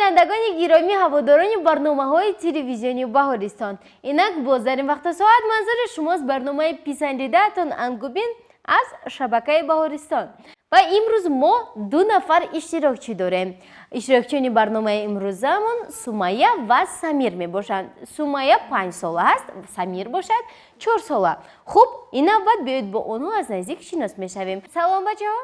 Бинандагони гиромӣ, ҳаводорони барномаҳои телевизиони Баҳористон, инак боз дар ин вақту соат манзури шумост барномаи писандидаатон Ангубин аз шабакаи Баҳористон. Ва имрӯз мо ду нафар иштирокчӣ дорем. Иштирокчиёни барномаи имрӯзаамон Сумайя ва Самир мебошанд. Сумайя 5 сола аст, Самир бошад 4 сола. Хуб, ин навбат биёед, бо онҳо аз наздик шинос мешавем. Салом, бачаҳо!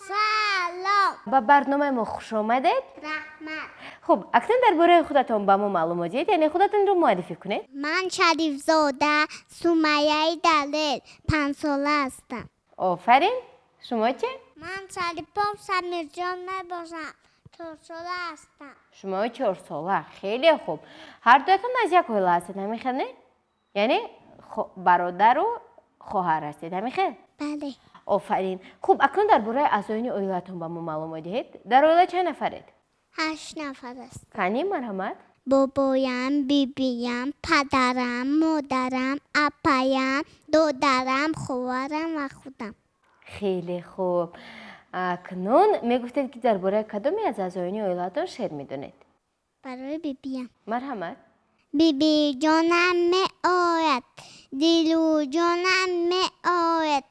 Салом! Ба барномаи мо хуш омадед. Раҳмат. Хуб, акнун дар бораи худатон ба мо маълумот диҳед, яъне худатонро муаррифӣ кунед. Ман Шарифзода Сумайяи Далел, 5 сола ҳастам. Офарин! Шумо чӣ? Ман Шарипов Самирҷон мебошам, 4 сола ҳастам. Шумо 4 сола, хеле хуб. Ҳар дуятон аз як оила ҳастед, ҳамин хел, не? Яъне бародару хоҳар ҳастед, ҳамин хел? Бале. Офарин! Хуб, акнун дар бораи аъзоёни оилаатон ба мо маълумот диҳед. Дар оила чанд нафаред? 8 нафар аст. Кани, марҳамат. Бобоям, бибиям, падарам, модарам, апаям, додарам, хоҳарам ва худам. Хеле хуб. Акнун мегуфтед, ки дар бораи кадоме аз аъзоёни оилаатон шеър медонед? Барои бибиям. Марҳамат. Бибиҷонам меояд, дилу ҷонам меояд,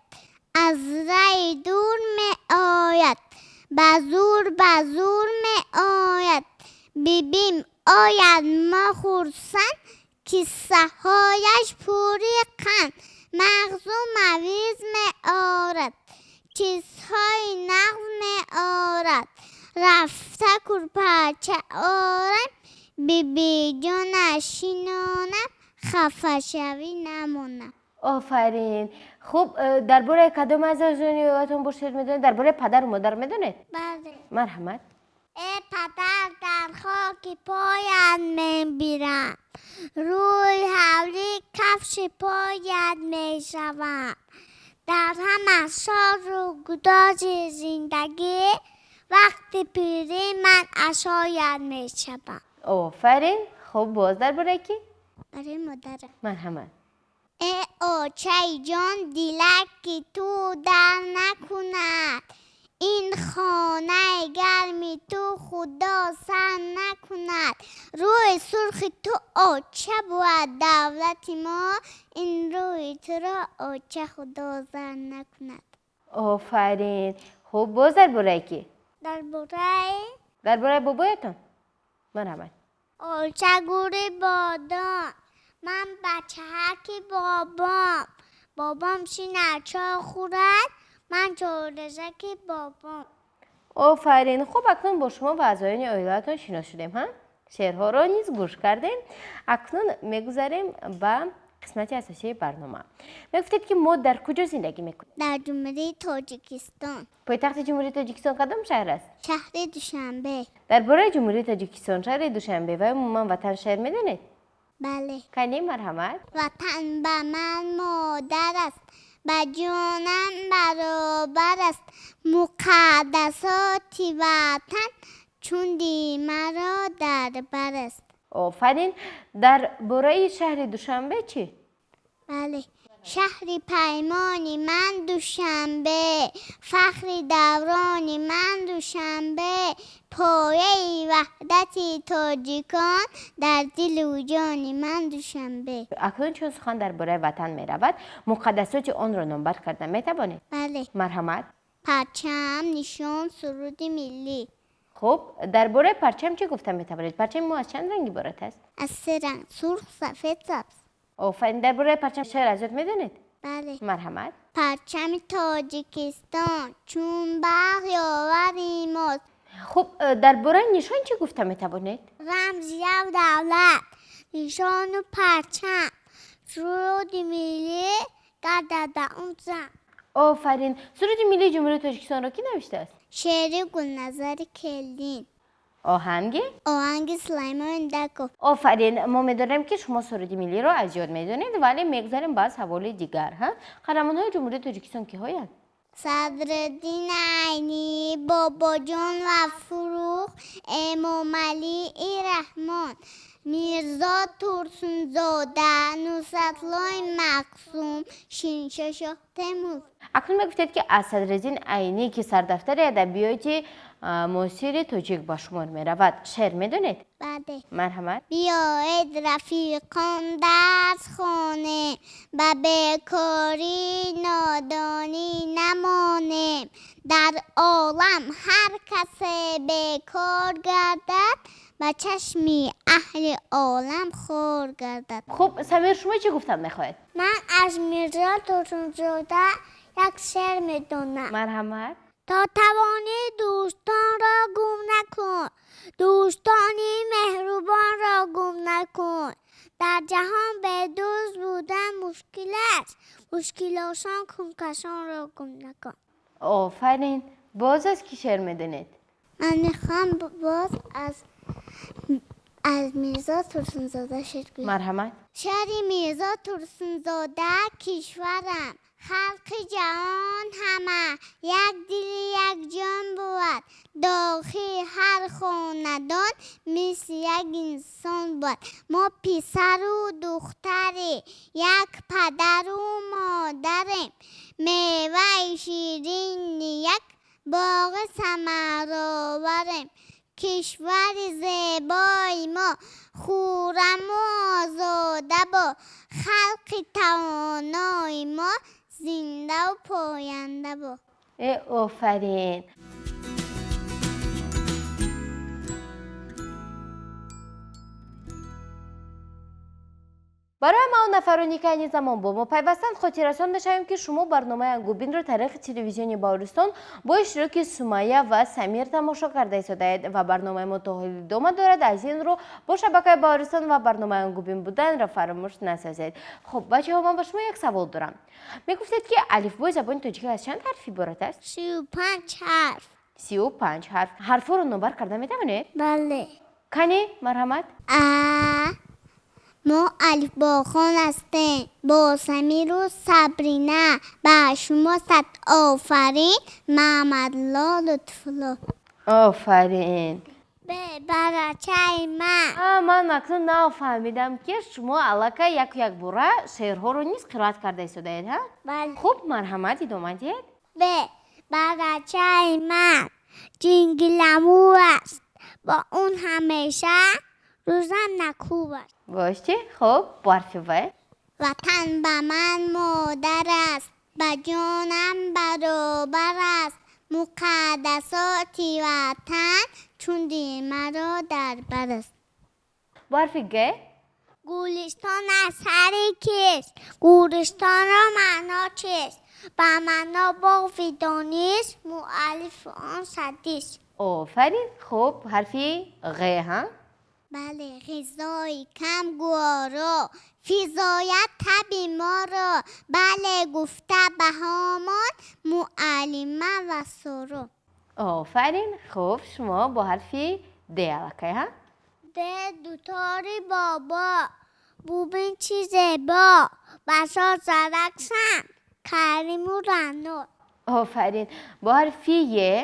аз раи дур меояд, ба зур, ба зур меояд. Бибим ояд, мо хурсанд, киссаҳояш пури қанд, мағзу мавиз меорад, чизҳои нағз меорад. Рафта курпача орам, бибиҷона шинонам, хафашавӣ намонам. Офарин! Хуб, дар бораи кадом аз аъзоёни оилаатон боз шеър медонед? Дар бораи падару модар медонед? Бале. Марҳамат. Э падар, дар хоки поят мебирам, рӯи ҳавлӣ кафши поят мешавам. Дар ҳама созу гудози зиндагӣ вақти пирӣ ман асоят мешавам. Офарин! Хуб, боз дар бораи кӣ? Барои модарам. Марҳамат. Э очаи ҷон, дилаки ту дар накунад, ин хонаи гарми ту худо сар накунад. Рӯи сурхи ту, оча, бувад давлати мо, ин рӯи туро, оча, худо зар накунад. Офарин! Хуб, боз дар бораи кӣ? Дар бораи Дар бораи бобоятон, марҳамат. Оча, гури бодом, ман бачаҳаки бобом, бобом шинад, чой хӯрад, ман чорезаки бобом. Офарин! Хуб, акнун бо шумо ва аъзоёни оилаатон шинос шудем, ҳа, шеърҳоро низ гӯш кардем. Акнун мегузарем ба қисмати асосии барнома. Мегуфтед, ки мо дар куҷо зиндагӣ мекунем? Дар Ҷумҳурии Тоҷикистон. Пойтахти Ҷумҳурии Тоҷикистон кадом шаҳр аст? Шаҳри Душанбе. Дар бораи Ҷумҳурии Тоҷикистон, шаҳри Душанбе ва умуман ватан шеър медонед? Бале. Кани, марҳамат. Ватан ба ман модар аст, ба ҷонам баробар аст, муқаддасоти ватан чун дил маро дар бар аст. Офарин! Дар бораи шаҳри Душанбе чӣ? Бале. Шаҳри паймони ман Душанбе, фахри даврони ман Душанбе, пояи ваҳдати тоҷикон дар дилу ҷони ман Душанбе. Акнун чун сухан дар бораи ватан меравад, муқаддасоти онро номбар карда метавонед? Бале. Марҳамат. Парчам, нишон, суруди миллӣ. Хуб, дар бораи парчам чӣ гуфта метавонед? Парчами мо аз чанд ранг иборат аст? Аз се ранг: сурх, сафед, сабз. Офарин! Дар бораи парчам шеър аз ёд медонед? Бале. Марҳамат. Парчами Тоҷикистон чун барқ ёвари мост. Хуб, дар бораи нишон чӣ гуфта метавонед? Рамзи як давлат, нишону парчам, суруди миллӣ гардад ба он зам. Офарин! Суруди миллии Ҷумҳурии Тоҷикистонро кӣ навиштааст? Шеъри Гулназари Келдин. Оҳанги? Оҳанги Сулаймон Индаков. Офарин! Мо медонем, ки шумо суруди миллиро аз ёд медонед, вале мегузарем ба саволи дигар. Ҳа, қаҳрамонҳои Ҷумҳурии Тоҷикистон киҳоянд? Садриддин Айнӣ, Бобоҷон Ғафуров, Эмомалии Раҳмон, Мирзо Турсунзода, Нусратуллои Мақсум, Шириншоҳ Шоҳтемур. Акнун мегуфтед, ки аз Садриддин Айнӣ, ки сардафтари адабиёти муосири тоҷик ба шумор меравад. Шеър медонед? Бале. Марҳамат. Биёед рафиқон дарс хонем, ба бекорӣ нодонӣ намонем. Дар олам ҳар касе бекор гардад, ба чашми аҳли олам хор гардад. Хуб, Самир, шумо чӣ гуфтан мехоҳед? Ман аз Мирзо Турсунзода як шеър медонам. Марҳамат. То тавонӣ дӯстонро гум накун, дӯстони меҳрубонро гум накун. Дар ҷаҳон бедӯст будан мушкил аст, мушкил осон кун, касонро гум накун. Офарин. Боз аз кӣ шеър медонед? Ман мехоҳам боз аз Мирзо Турсунзода шеър гӯям. Марҳамат. Шеъри Мирзо Турсунзода кишварам, халқи ҷаҳон ҳама як дил як ҷон буд, дохили ҳар хонадон мисли як инсон буд. Мо писару духтари як падару модарем, меваи ширини як боғи самароварем. Кишвари зебои мо хурраму озода бо, халқи тавонои мо зиндаву поянда бо. Офарин. Барои ма он нафароне ки айни замон бо мо пайвастанд, хотиррасон мешавем, ки шумо барномаи Ангубинро тариқи телевизиони Баҳористон бо иштироки Сумайя ва Самир тамошо карда истодаед ва барномаи мо то ҳол идома дорад. Аз ин рӯ бо шабакаи Баҳористон ва барномаи Ангубин буданро фаромӯш насозед. Хуб, бачаҳо, ман ба шумо як савол дорам. Мегуфтед, ки алифбои забони тоҷикӣ аз чанд ҳарф иборат аст? 35 ҳарф. 35 ҳарф. Ҳарфҳоро номбар карда метавонед? Бале. Кани, марҳамат. А мо алифбохон ҳастем бо Самиру Сабрина, ба шумо сад офарин, Маҳмадло Лутфулло. Офарин. Б барачаи ман. Ман акнун нафаҳмидам, ки шумо аллакай яку якбора шеърҳоро низ қироат карда истодаед, ҳа? Бале. Хуб, марҳамат, идома диҳед. Б барачаи ман ҷингиламӯ аст, бо он ҳамеша рӯзам накӯб аст. Бош чӣ? Хуб, бо ҳарфи В. Ватан ба ман модар аст, ба ҷонам баробар аст. Муқаддасоти ватан чун дил маро дар бар аст. Бо ҳарфи Г. Гулистон аз сари кист? Гулистонро маъно чист? Ба маъно боғи дониш, муаллифи он Саъдист. Офарин. Хуб, ҳарфи Ғ, ҳа? Бале. Ғизои кам гуворо, физоят таби моро. Бале гуфта баҳомон муаллима ва Соро. Офарин. Хуб, шумо бо ҳарфи Д аллакай, ҳа? Д дутори бобо, бубин чӣ зебо, басо заракшам Кариму Рано. Офарин. Бо ҳарфи Е.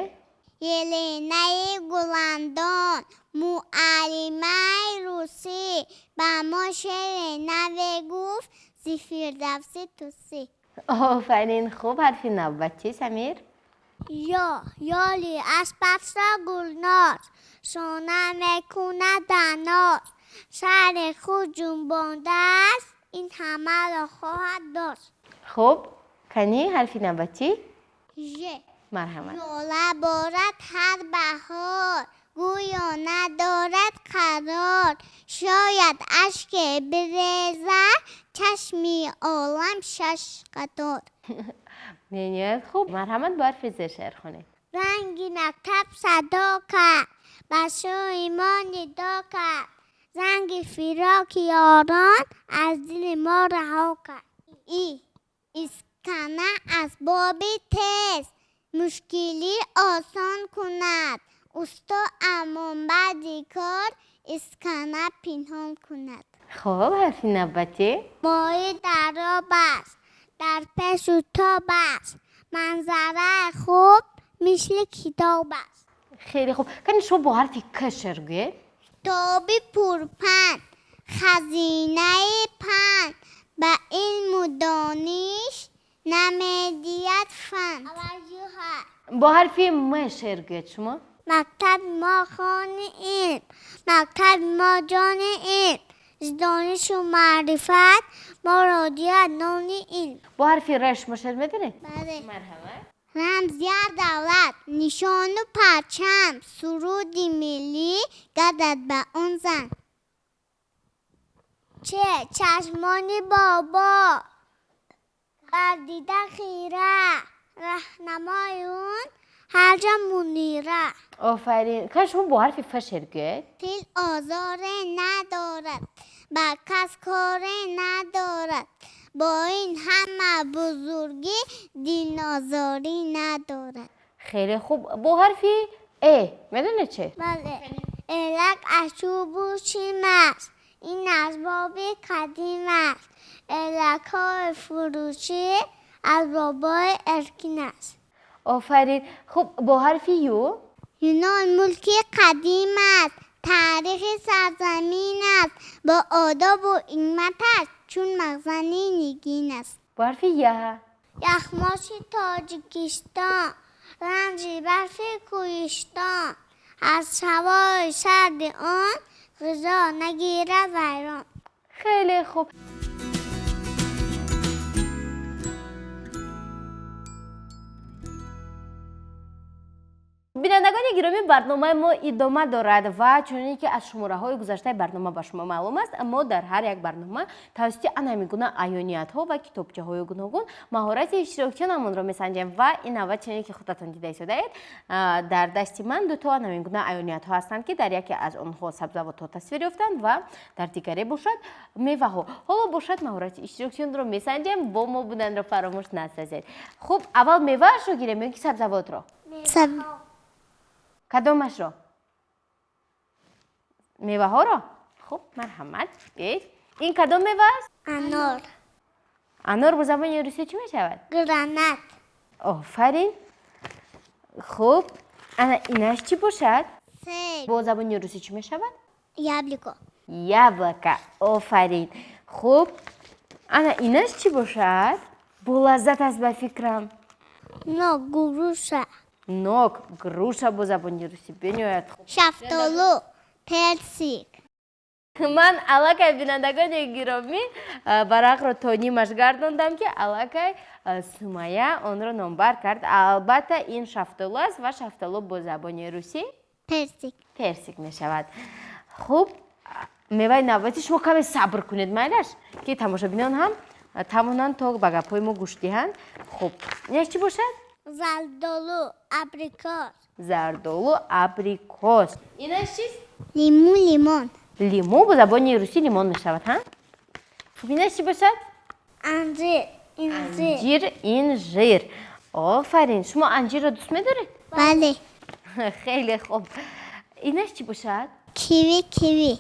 Еленаи Гуландон, муаллимаи русӣ, ба мо шеъре наве гуфт зи Фирдавси Тӯсӣ. Офарин. Хуб, ҳарфи навбатӣ, Самир. Ё ёли аспасро Гулноз, шона мекунад даноз, сари худ ҷунбондааст, ин ҳамаро хоҳад дошт. Хуб, кани ҳарфи навбатӣ? Ж. Марҳамат. Жола борад ҳар баҳор, гӯё надорад қарор. Шояд ашке бирезад, чашми олам шаш қатор. Мениёяд хуб. Марҳамат, бо ҳарфи З шеър хонед. Ранги мактаб садо кард, ба сӯи мо нидо кард. Занги фироқи ёрон аз дили мо раҳо кард. И искана асбоби тез, мушкилӣ осон кунад. Усто амон баъди кор искана пинҳон кунад. Хуб, ҳарфи навбатӣ. Моҳӣ дар об аст, дар пешу тоб аст, манзараи хуб мисли китоб аст. Хеле хуб. Кани шумо бо ҳарфи К шеър гӯед? Китоби пурпанд, хазинаи панд, ба илму дониш намедиҳад фанд. Бо ҳарфи М шеър гӯед шумо. Мактаби мо хони илм, мактаби мо ҷони илм, зи донишу маърифат моро диҳад нони илм. Бо ҳарфи р шумо шеър медонед? Бале. Марҳамат. Рамзи ҳар давлат, нишону парчам, суруди миллӣ гардад ба он зан. Че чашмони бобо бар дида хира, раҳнамои он ҳар ҷо мунира. Офарин. Кай шумо бо ҳарфи ф шеър гӯед? Дил озоре надорад, ба кас коре надорад, бо ин ҳама бузургӣ дилнозорӣ надорад. Хеле хуб. Бо ҳарфи э медонед чӣ? Бале. Элак аз чӯбу шим аст, ин асбоби қадим аст. Элакҳои фурӯшӣ асбобҳои эркин аст. Офарин. Хуб, бо ҳарфи ю? Юнон мулки қадим аст, таърихи сарзамин аст, бо одобу ҳикмат аст, чун мағзани нигин аст. Бо ҳарфи я? Яхмоши Тоҷикистон, ранҷи барфи кӯҳистон, аз ҳавои сарди он ғизо нагирад вайрон. Хеле хуб. Бинандагони гиромӣ, барномаи мо идома дорад ва чуноне ки аз шумораҳои гузаштаи барнома ба шумо маълум аст, мо дар ҳар як барнома тавассути ана ҳамин гуна аёниятҳо ва китобчаҳои гуногун маҳорати иштирокчиёнамонро месанҷем ва ин навбат чуноне ки худатон дида истодаед, дар дасти ман дуто ана ҳамин гуна аёниятҳо ҳастанд, ки дар яке аз онҳо сабзавотҳо тасвир ёфтанд ва дар дигаре бошад меваҳо. Ҳоло бошад маҳорати иштирокчиёнро месанҷем, бо мо буданро фаромӯш насозед. Хуб, аввал меваашро гирем ё ки сабзавотро? Кадомашро? Меваҳоро? Хуб, марҳамат, биёед. Ин кадом мева аст? Анор. Анор бо забони русӣ чӣ мешавад? Гранат. Офарин. Хуб, ана инаш чӣ бошад? Себ. Бо забони русӣ чӣ мешавад? Яблоко. Яблоко. Офарин. Хуб, ана инаш чӣ бошад? Бо лаззат аст ба фикрам. Нок, груша. Нок, груша бо забони русӣ бениҳоят хуб. Шафтолу, персик. Ман аллакай, бинандагони гиромӣ, варақро то нимаш гардондам, ки аллакай Сумая онро номбар кард. Албатта, ин шафтолу аст ва шафтолу бо забони русӣ персик. Персик мешавад. Хуб, меваи навбатӣ шумо каме сабр кунед, майлаш, ки тамошобинон ҳам тавонанд то ба гапҳои мо гӯш диҳанд. Хуб, инаш чӣ бошад? Зардолу, абрикос. Зардолу, абрикос. Инаш чист? Лиму, лимон. Лиму бо забони русӣ лимон мешавад, ҳа? Хуб, инаш чӣ бошад? Анҷир, инжир. Анҷир, инжир. Офарин. Шумо анҷирро дӯст медоред? Бале. Хеле хуб. Инаш чӣ бошад? Киви, киви.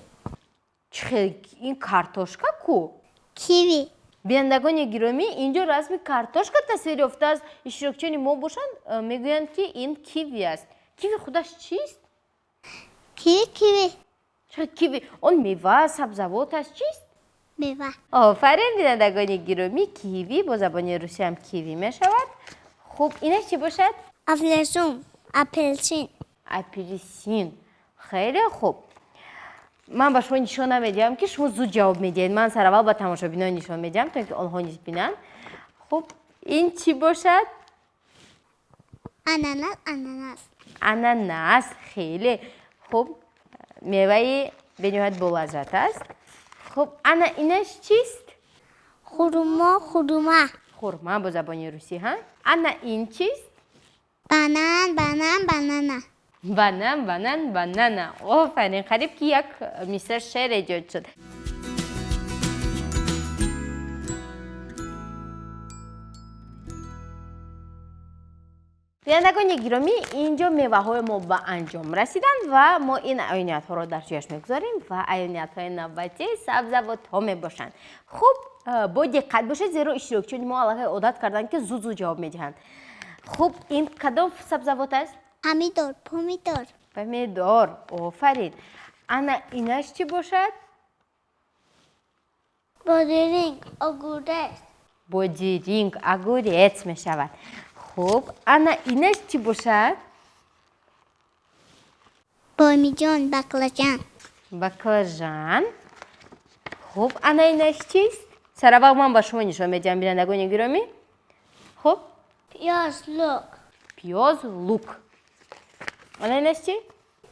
Чӣ хел ин картошка ку? Киви. Бинандагони гиромӣ, инҷо расми картошка тасвир ёфтааст. Иштирокчиёни мо бошанд, мегӯянд, ки ин киви аст. Киви худаш чист? Киви, киви. Чӣ киви? Он мева, сабзавот аст, чист? Мева. Офарин, бинандагони гиромӣ, киви бо забони русӣ ҳам киви мешавад. Хуб, инаш чӣ бошад? Афлесун, апелсин. Апелсин. Хеле хуб. Ман ба шумо нишон намедиҳам, ки шумо зуд ҷавоб медиҳед. Ман сараввал ба тамошобинон нишон медиҳам, то ин ки онҳо низ бинанд. Хуб, ин чӣ бошад? Ананас, ананас. Ананас, хеле хуб, меваи бениҳоят болаззат аст. Хуб, ана инаш чист? Хурмо, хурма. Хурма бо забони русӣ, ҳа? Ана ин чист? Банан, банан, банана. Банан, банан, банана. Офарин, қариб ки як мисра шеър эҷод шуд. Бинандагони гиромӣ, инҷо меваҳои мо ба анҷом расиданд ва мо ин аёниятҳоро дар ҷояш мегузорем ва аёниятҳои навбатӣ сабзавотҳо мебошанд. Хуб, бо диққат бошед, зеро иштирокчиёни мо аллакай одат карданд, ки зуд зуд ҷавоб медиҳанд. Хуб, ин кадом сабзавот аст? Помидор, помидор. Помидор, офарин. Ана инаш чӣ бошад? Бодиринг, огурец. Бодиринг, огурец мешавад. Хуб, ана инаш чӣ бошад? Помидор, баклажан. Баклажан. Хуб, ана инаш чист? Сараввал ман ба шумо нишон медиҳам, бинандагони гиромӣ. Хуб? Пиёз, лук. Пиёз, лук. Ана инаш чи?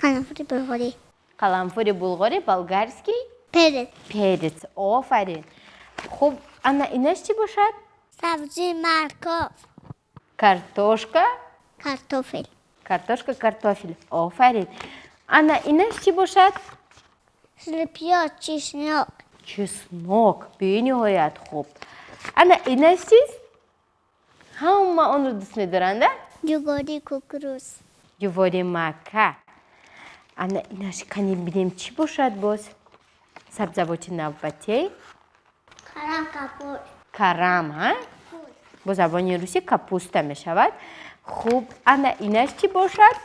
Қаламфури булғорӣ. Қаламфури булғорӣ, болгарский? Перец. Перец. Офарин. Хуб, ана инаш чӣ бошад? Сабзӣ, морковь. Картошка? Картофель. Картошка, картофель. Офарин. Ана инаш чӣ бошад? Пиёз, чеснок. Чеснок. Бениҳоят хуб. Ана инаш чист? Ҳама онро дӯст медоранд, а? Ҷуворӣ, кукуруз. Ҷуворӣ мака. Ана инаш кани бинем чӣ бошад боз? Сабзавоти навбатӣ? Карам, капуст. Карам, ҳа? Бо забони русӣ капуста мешавад. Хуб, ана инаш чӣ бошад?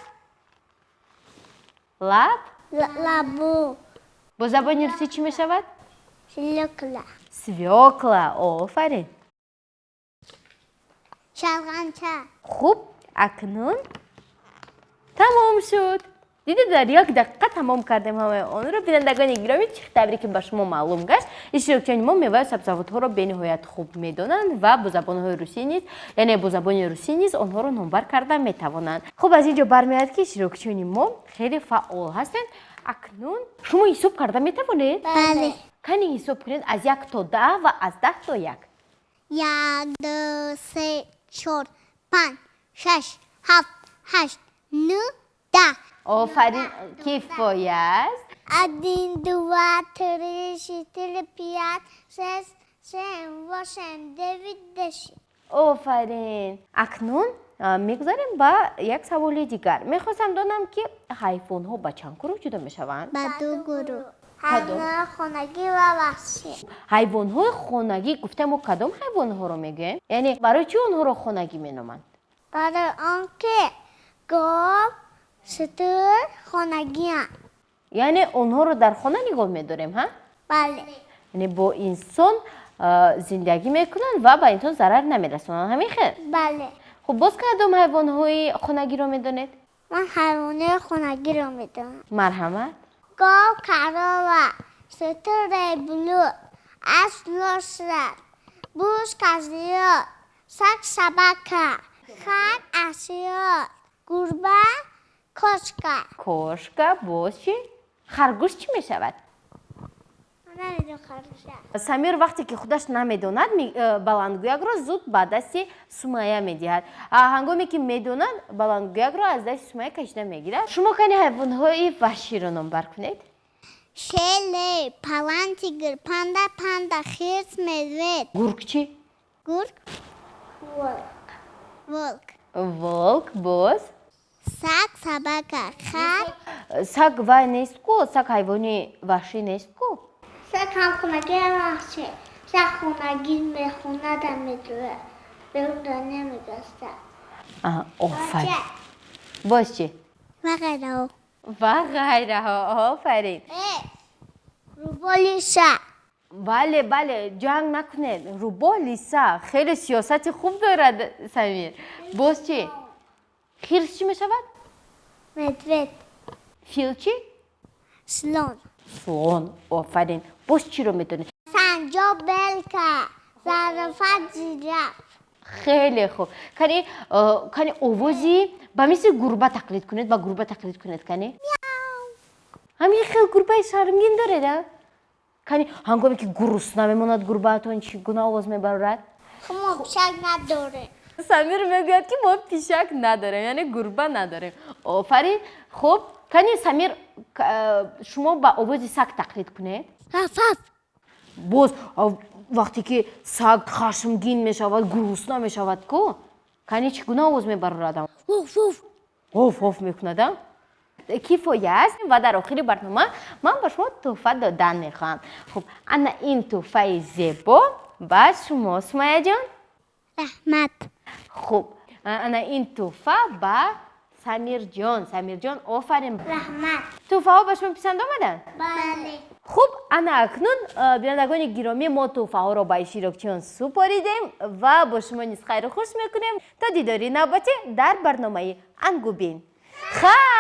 Лаб? Лабу. Бо забони русӣ чӣ мешавад? Свёкла. Свёкла. Офарин. Шалғамча. Хуб, акнун тамом шуд. Дидед, дар як дақиқа тамом кардем ҳамаи онро. Бинандагони гиромӣ, чӣ тавре ки ба шумо маълум гашт, иштирокчиёни мо меваю сабзавотҳоро бениҳоят хуб медонанд ва бо забонҳои русӣ низ, яъне бо забони русӣ низ онҳоро номбар карда метавонанд. Хуб, аз ин ҷо бармеояд, ки иштирокчиёни мо хеле фаъол ҳастанд. Акнун шумо ҳисоб карда метавонед? Бале. Кани ҳисоб кунед аз 1 то 10 ва аз 10 то 1. 1, 2, 3, 4, 5, 6, 7, 8, 9, 10. Офарин, кифоя аст. 1, 2, 3, 4, 5, 6, 7, 8, 9, 10. Офарин. Акнун мегузарем ба як саволи дигар. Мехостам донам, ки ҳайвонҳо ба чанд гурӯҳ ҷудо мешаванд? Ба ду гурӯҳ. Кадом? Ҳайвони хонагӣ ва ваҳшӣ. Ҳайвонҳои хонагӣ гуфта мо кадом ҳайвонҳоро мегӯем? Яъне барои чӣ онҳоро хонагӣ меноманд? Барои он ки гов, шутур хонагианд. Яъне онҳоро дар хона нигоҳ медорем, ҳа? Бале. Яъне бо инсон зиндагӣ мекунанд ва ба инсон зарар намерасонанд, ҳамин хел? Бале. Хуб, боз кадом ҳайвонҳои хонагиро медонед? Ман ҳайвони хонагиро медонам. Марҳамат. Гов, корова, шутур, верблюд, асп, лошадь, буз, козлёк, саг, собака, хар, осёл, гурба, кошка. Кошка. Боз чӣ? Харгӯш чӣ мешавад? Намедонам харгӯша. Самир вақте ки худаш намедонад, баландгӯякро зуд ба дасти Сумая медиҳад. Ҳангоме ки медонад, баландгӯякро аз дасти Сумая кашида мегирад. Шумо кани ҳайвонҳои ваҳширо номбар кунед. Шер, лев, паланг, тигр, панда, панда, хирс, медведь. Гург чӣ? Гург? Волк. Волк. Волк. Боз? Саг, собака, хар. Саг вай нест ку, саг ҳайвони ваҳшӣ нест ку. Саг ҳам хонагӣ, ҳам ваҳшӣ. Саг хонагӣ мехонада медурад. Берунда намегаштад. Офарин. Боз чӣ? Ва ғайраҳо. Ва ғайраҳо. Офарин. Рӯбоҳ, лиса. Бале, бале, ҷанг накунед. Рӯбоҳ, лиса, хеле сиёсати хуб дорад Самир. Боз чӣ? Хирс чӣ мешавад? Медведь. Фил чӣ? Слон. Слон. Офарин. Боз чиро медонед? Санҷоб, белка, зарофа, жираф. Хеле хуб. Кани, кани, овози ба мисли гурба тақлид кунед, ба гурба тақлид кунед, кани. Ҳамин хел гурбаи шармгин доред, а? Кани, ҳангоме ки гурусна мемонад, гурбаатон чӣ гуна овоз мебарорад? Мо пишак надорем. Самир мегӯяд, ки мо пишак надорем, яъне гурба надорем. Офарин. Хуб, кани, Самир, шумо ба овози саг тақлид кунед. Аф. Боз вақте ки саг хашмгин мешавад, гурусна мешавад ку, кани, чӣ гуна овоз мебарорад? Вуф вуф. Оф оф мекунад, а? Кифоя аст. Ва дар охири барнома ман ба шумо тӯҳфа додан мехоҳам. Хуб, ана ин тӯҳфаи зебо ба шумо, Сумаяҷон. Раҳмат. Хуб, ана ин тӯҳфа ба Самирҷон. Самирҷон, офарин. Раҳмат. Тӯҳфаҳо ба шумо писанд омаданд? Бале. Хуб, ана акнун, бинандагони гиромӣ, мо тӯҳфаҳоро ба иштирокчиён супоридем ва бо шумо низ хайру хуш мекунем то дидори навбатӣ дар барномаи Ангубин. Хайр.